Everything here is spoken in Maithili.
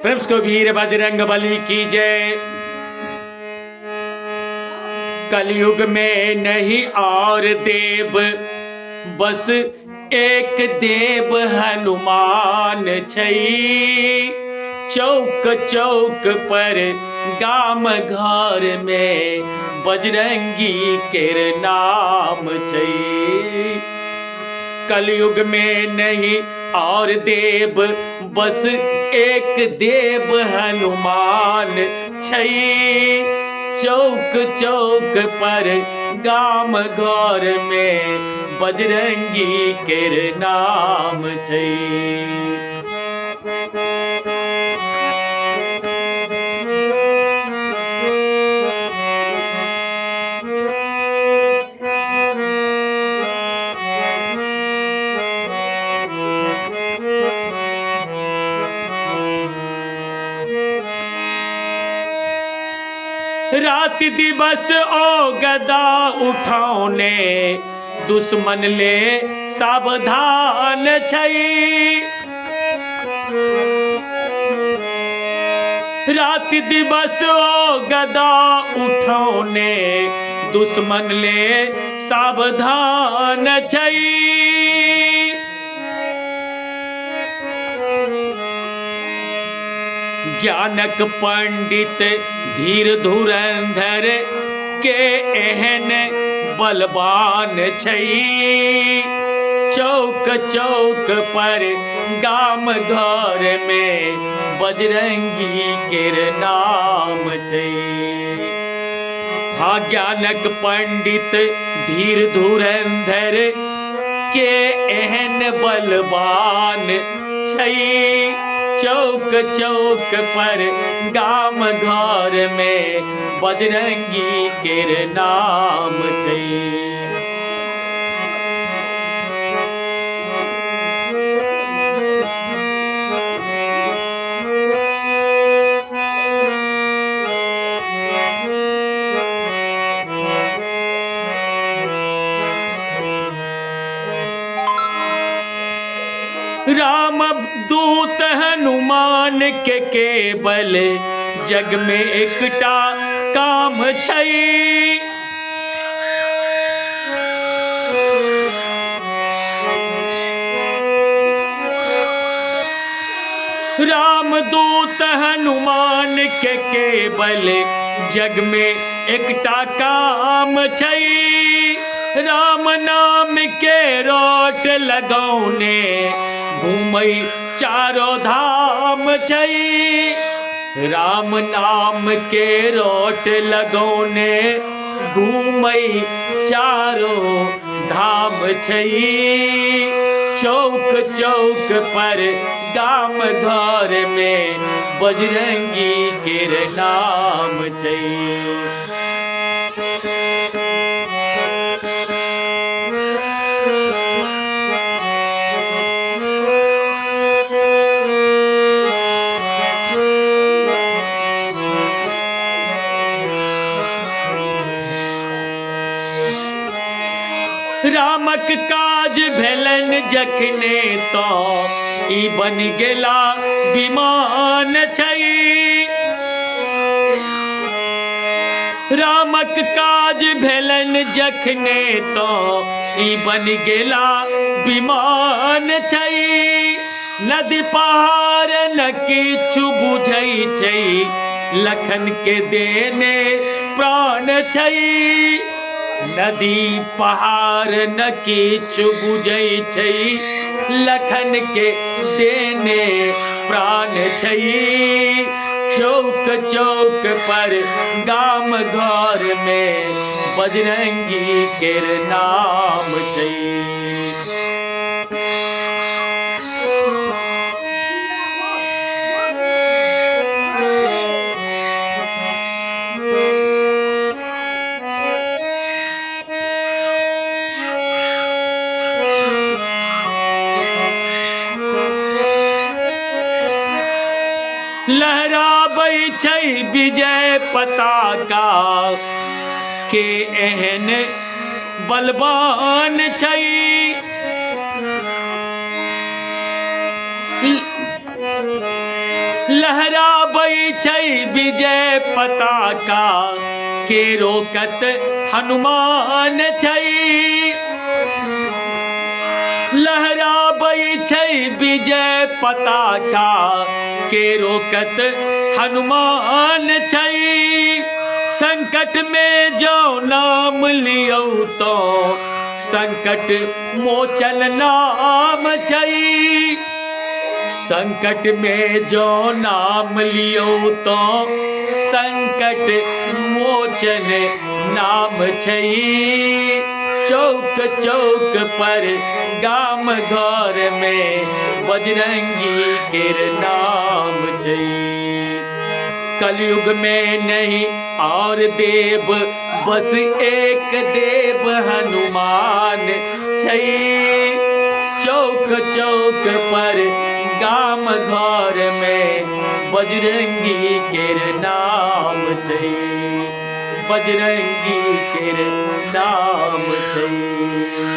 प्रेम से वीर बजरंग बली की जय। कलयुग में नहीं और देव, बस एक देव हनुमान छै। चौक चौक पर गाम घर में बजरंगी केर नाम छै। कलयुग में नहीं और देव, बस एक देव हनुमान छै। चौक चौक पर गाम घर में बजरंगी केर नाम छै। राति दिवस ओ गदा उठौने दुश्मन ले सावधान छै। राति दिवस ओ गदा उठौने दुश्मन ले सावधान छै। ज्ञानक पंडित धीर धुरंधर के एहन बलवान छै। चौक चौक पर गाम घर में बजरंगी केर नाम छै। हाँ, ज्ञानक पंडित धीर धुरंधर के एहन बलवान छै। चौक चौक पर गाम घर में बजरंगी केर नाम छै। राम दूत हनुमान के केवल जग में एकटा काम छै। राम दूत हनुमान के केवल जग में एकटा काम छै। राम नाम के रोट लगौने घूमै चारो धाम छै। राम नाम के रोट लगौने घूमै चारो धाम छै। चौक चौक पर गाम घर में बजरंगी केर नाम छै। रामक काज भेलनि जखने तऽ ई बनि गेला विमान छै। रामक काज भेलनि जखने तऽ ई बनि गेला विमान छै। नदी पहाड़ न किछु बुझै छै, लखन के देने प्राण छै। नदी पहाड़ न किछु बुझै छै, लखन के देने प्राण छै। चौक चौक पर गाम घर में बजरंगी केर नाम छै। लहराबै छै विजय पताका के एहन बलवान छै। लहराबै छै विजय पताका, के रोकत हनुमान छै। लहराबै छै विजय पताका, के रोकत हनुमान छै। संकट में जौ नाम लियौ तो संकट मोचन नाम छै। संकट में जो नाम लियौ तो संकट मोचन नाम छै। चौक चौक पर गाम घर में बजरंगी केर नाम छै। कलयुग में नहीं और देव, बस एक देव हनुमान छै। चौक चौक पर गाम घर में बजरंगी केर नाम छै, बजरंगी केर नाम छै।